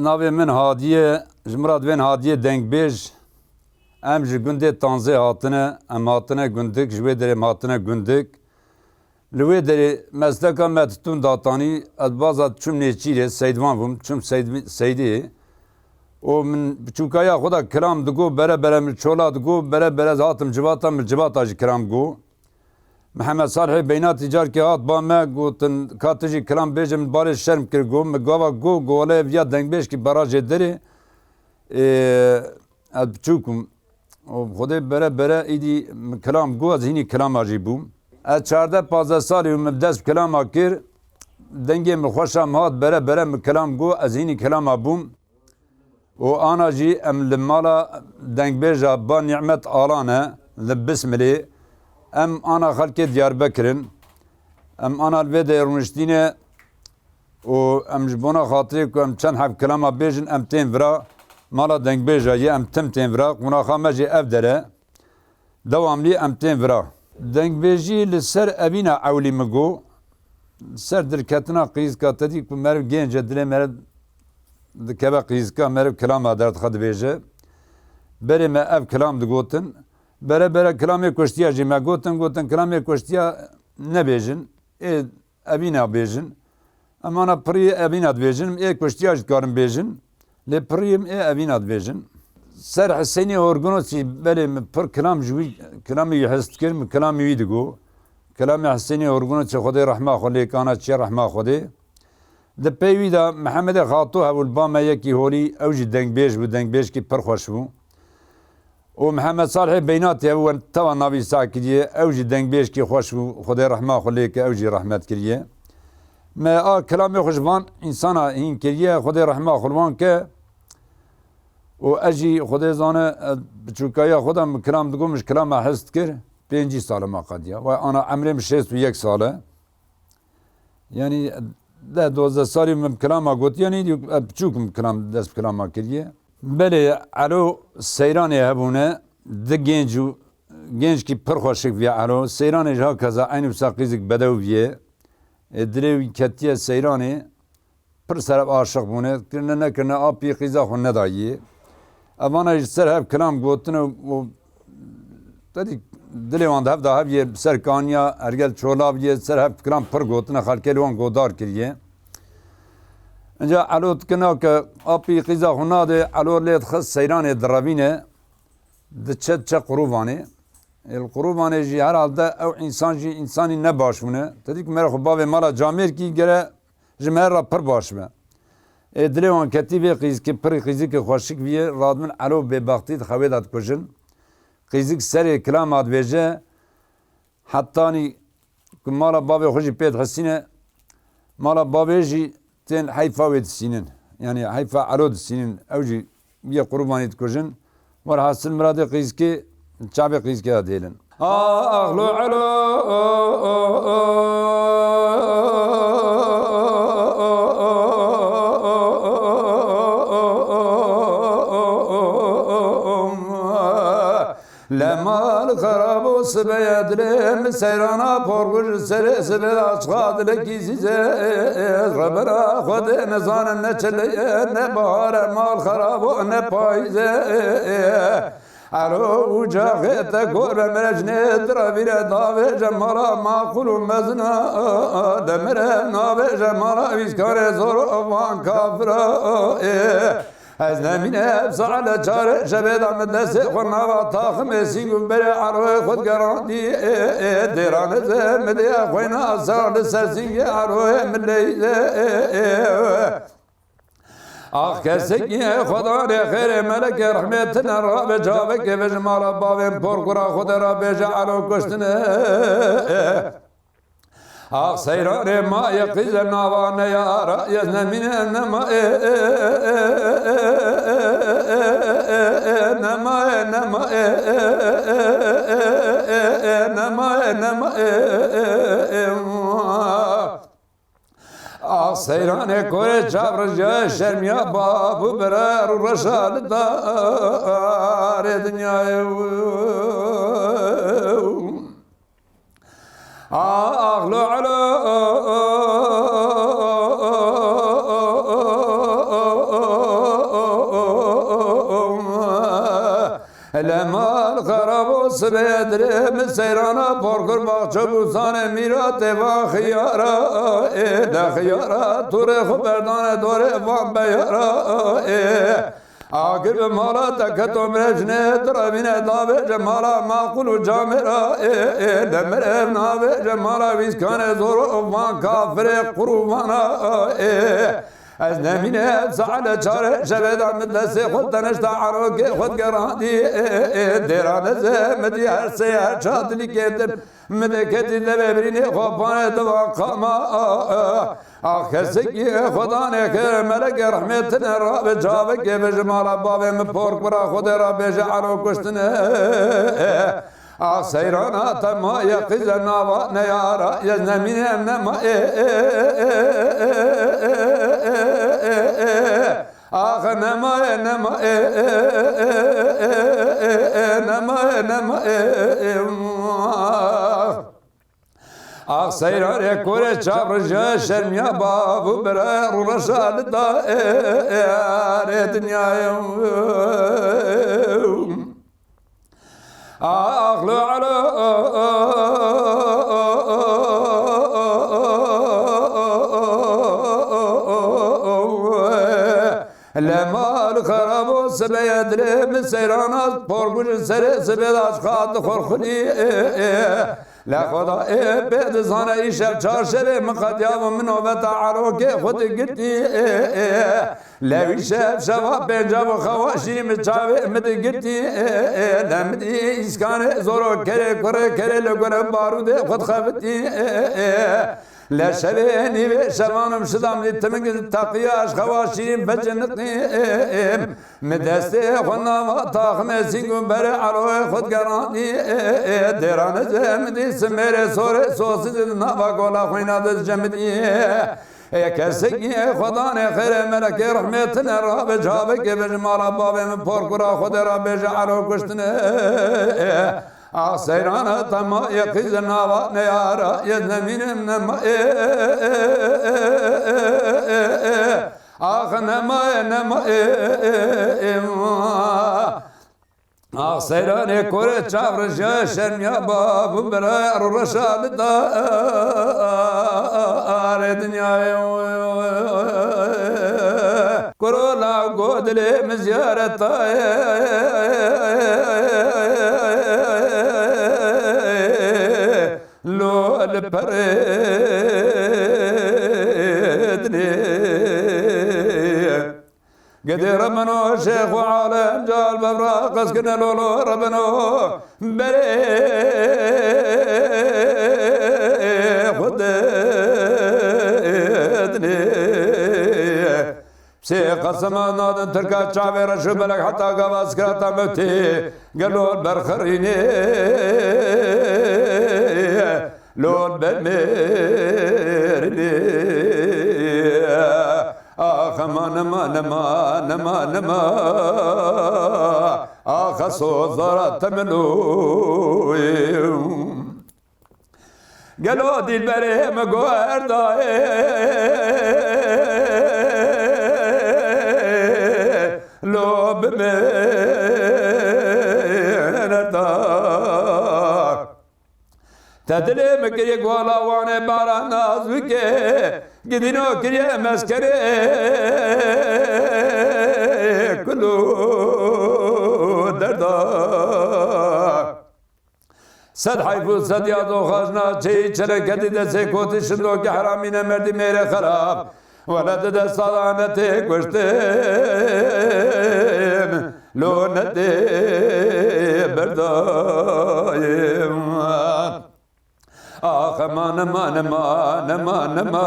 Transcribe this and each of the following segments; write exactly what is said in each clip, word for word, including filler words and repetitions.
Navê min Hadiye, ji min re divên Hadiyê Dengbêj. Em ji gundê Tanzê hatine, em hatine gundik, ji wê derê em hatine gundik. Li wê derê mesleka me titûn datanî, ez baza çûm nêçîrê, seydvan bûm, çûm seyd-, seydê. Û min biçûkaya xwe de kilam digo, bere bere min çola digo, bere bere ez hatim civata, min civata jî kilam go. Mihemed Salihê Beynatî carkê hat ba me, gotin, ka tu jî kilam bêje, min barê şerm kir, go, min gava go, go, wele ev ya dengbêjkî barajê derê, ê, ez biçûk im. Û Xwedê bere bere îdî min kilam go, ez hînî kilama jî bûm. Ez çardeh pazdeh salî û min dest bi kilama kir, dengê min xweş a, min hat bere bere min kilam go, ez hînî kilama bûm. Û ana jî em li mala dengbêja ba Nîmet Alan e, li Bismilê, em ana xelkê Diyarbekir in. Em ana li vê de rûniştîne û em ji bona xatirê ku em çend heb kilama bêjin, em tên vira mala dengbêja yê, em tim tên vira, qonaxa me jî ev der e. Dewamlî em tên vira. Dengbêjî li ser evîna ewlî min got, ser dirketina qîzika te dî ku meriv gênc e, dilê meriv dikeve qîzika, meriv kilama derdixe dibêje. Berê me ev kilam digotin. Bere bere kilamê kuştiya jî me gotin, gotin kilamê kuştiya nebêjin. Ê evîna bêjin. Em ana pirî evîna dibêjin, ê kuştiya jî dikarin bêjin. Lê pirî em ê evîna dibêjin. Ser Hesênê Horgunoçî belê min pir kilam ji wî, kilamê wî hez dikir, min kilamê wî digo. Kilamê Hesênê Horgunoçî Xwedê rehma xwe lê kana çiye rehma Xwedê. Di pey wî de Mihemedê Xato hebû li ba me yekî holî, ew jî dengbêj bû, dengbêjkî pir xweş bû. Û Mihemed Salihê Beynatî ev we tewa navîsa kiriye, ew jî dengbêjkî xweş bû, Xwedê rehma xwe lê ke, ew jî rehmet kiriye. Me a kilamê xwe ji van însana hîn kiriye, Xwedê rehma xwe li wan ke. Û ez jî Xwedê zane, ez biçûkaya xwe de min kilam digot, min ji kilama hez dikir, pêncî sal e me qediya. Wê ana emrê min şêst û yek sal e. Yanî deh dozdeh salî min kilama gotiye, yanî ez biçûk im kilam, dest bi kilama kiriye. Belê Elo Seyranê hebûne, di gênc û gênckî pir xweşik viye Elo. Seyranê ji hakeza eynî wisa qîzik bedew viye. Ê, dilê wî ketiye Seyranê, pir ser ev aşiq bûne, kirine nekirine apî qîza xwe nedayî. Evana jî ser hev kilam gotine û te dî dilê wan di hev de hev yê, ser kaniya hergel çola biyê, ser hev kilam pir gotine, xelkê li wan godar kiriye. Inca Elo dikina ke apî qîza xwe nade, Elo lê dixist Seyranê direvîne, diçe diçe Qurûvanê. Ê, li Qurûvanê jî herhalde ew însan jî însanî ne baş bûne. Te dî ku mere xwe bavê mala camêrkî gere ji me re pir baş be. Ê, dilê wan ketî vê qîzikê, pirî qîzikê xweşik viye, radibin Elo bêbextî di xewê de dikujin. Qîzik serê kilama dibêje, hetanî ku mala bavê xwe jî pê dihesîne, mala bavê jî tên heyfa wê disînin. Yanî heyfa Elo disînin. Ew jî yê Qurbanî dikujin. Werhasil miradê qîzikê çavê qîzikê de dêlin. Ax lo Elo, le mal xerabo sibeye dilê min seyrana porguj serê sibê de açiqa dilekî zîze. Rebera Xwedê nizanin ne çileye, ne bahare, mal xerabo ne payîze. Elo uca xête kor be, mere jinê dira vîre davêje mala maqul û mezina. De mere navêje mala vîskarê zor van kafira. Ez nemîne ev saete çarê şevê de min destê xwe nava taximê sîng û berê Eloyê xwe digerandî. Dêranê ze min dê xweyna ser li ser sîngê Eloyê min leyîze. Ax kesekî Xwedanê xêrê melekê rehmê tine rabe çavekê ve ji mala bavên porkura xwe de rabêje Elo kuştine. Ax seyranê ma ye qîze nava neyara ye nemîne nema e, nema e, nema e, nema e, nema e, nema e. Ax seyranê korê çav rijya şermiya bab û birar û reşa li darê dinyayê. Ax lo Elo. Lê mal xerabo sibê dirê min seyrana porkur baxçe bûsanê mîra tê va xiyara ê de xiyara tûrê xwe berdane dorê van beyara ê. Agir bi mala te keto mirevjinê tu revîne davêje mala maqûl û camêra ê ê de mirev navêje mala wîskanê zoro van kafirê qurûvana ê. Ez nemîne ev saete çarê şevê de min destê xwe tenişta erokê xwe digerandî. Dêran ez e min dî her sê her çar dilî ketim. Min dê ketî devê birînê xwe panê diva qama. Ax kesekî Xwedanê xêr melekê rehmê tine rabe çavekê be ji mala bavê min por kura Xwedê ra bêje ero kuştine. Ax seyrana te ma ye qîze nava neyara ye nemîne nema ê. Ax nema ye nema ê. Nema ye nema ê. Ax seyranê kore çavrijiya şermiya bav û bire rûreşa li da ê. Arê dinyayê. Ax lo elo. Lê mal xerabo sibê ye dilê min seyrana porgû ji serê sibê de ji xat dixorxulî. Lê Xweda ê pê dizane îşev çarşevê min qediyabû min noveta erokê xwe digirtî. Lê wî şev şeva pêncav û xewa şîrî min çavê min digirtî. Lê min dî îskanê zoro kerê kurê kerê li gure barûdê xwe dixebitî. Lê şevê nîvê şevan û şida min dî timing teqiya ji xewa şîrîn veciniqî. Min destê xwe nava taximê sîng û berê eroyê xwe digeranî. Dêran ez ê min dî simêrê sorê sosî di nava gola xwîna de dicemidî. Ê kesekî Xwedanê xêrê melekê rehmê tine rabe çavekê be ji mala bavê min porkura Xwedê ra bêje ero kuştine. Ax seyrana tema ye qîze nava neyara ye nemînim nema ê. Ax nema ye nema ê. Ax seyranê kore çavrijiya şermiya bav û bira rûreşa li darê dinyayê. Kuro law go dilê min ziyareta ye. Lo li perê dinê. Gedê rebeno şêx û alem cal bevra qeskine lolo rebeno berê xwe dinê. Sê qesema nadin tirka çavê reş û belek heta gava sikrata mewtê gelo berxirînê. Lol bemêrînê. Ax ema nema nema nema nema. Ax sozara temilo. Gelo dilberê min guherdayê. Lo bimêrda. Te dilê min kiriye guala wanê bara nazwikê. Gidîno kiriye meskerê kul û derda. Sed heyf û sed ya doxajna çeyî çeleketî destê kotî şindokî heramîne merdî mêrê xerab. Wele di desta de ne tê kuştin, lo ne tê berdayê. Ax ema nema nema nema nema.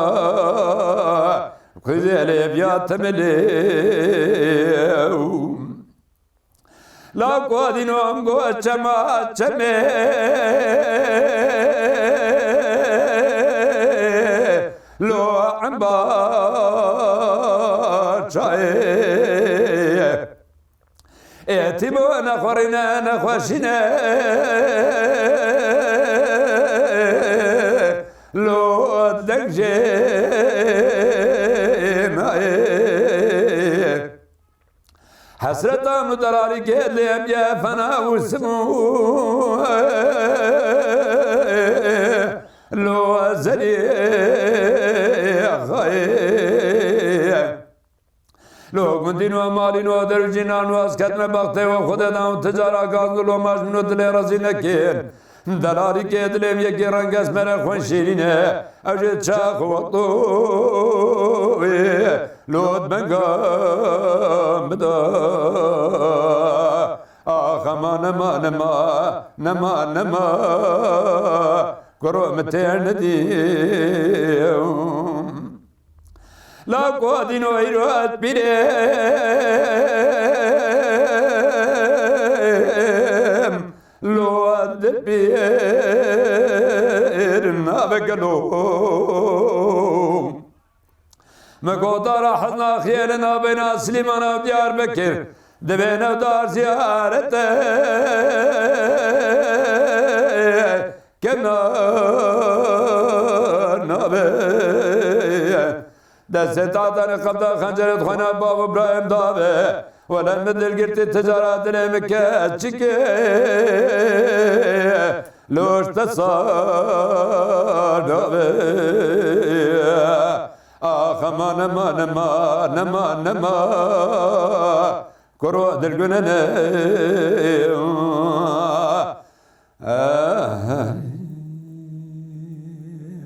Xwîzê lê viya temilê. La kuadînom go çema çemê. Lo emba çayê. Ê tîbo nexwerîne nexweşîne. Lo deng jê nayê. Hesretan û delalîkê dilê em ye fena û simû. Lo zelî xayê. Lo gundîn û malîn û derûcînan û ez ketime bextê we xwe de dan û ticara gaz û lomaj min û dilê rezî nekin. Delalîkê dilê em yekê reng esmer e xweş şîrîn e. Ew jê çax û wexto wê lot benga bida. Ax ema nema, nema, nema, nema. Kuro min têr nedî. La ku dîno îro ez pîrêm, lo ez pîr nabe gelo. Me gotara hezna xiyê li navbeyna Silêmana û Diyarbekir divê newdar ziyarete. Kevnar nabe. Destê tatanê qebda xencerê dixwena bav û birayê min dabe. Wele min dilgirtî ticara dilê min keçikê. Loş te sar dabe. Ax ema nema, nema, nema, nema. Kuro dilgune ne.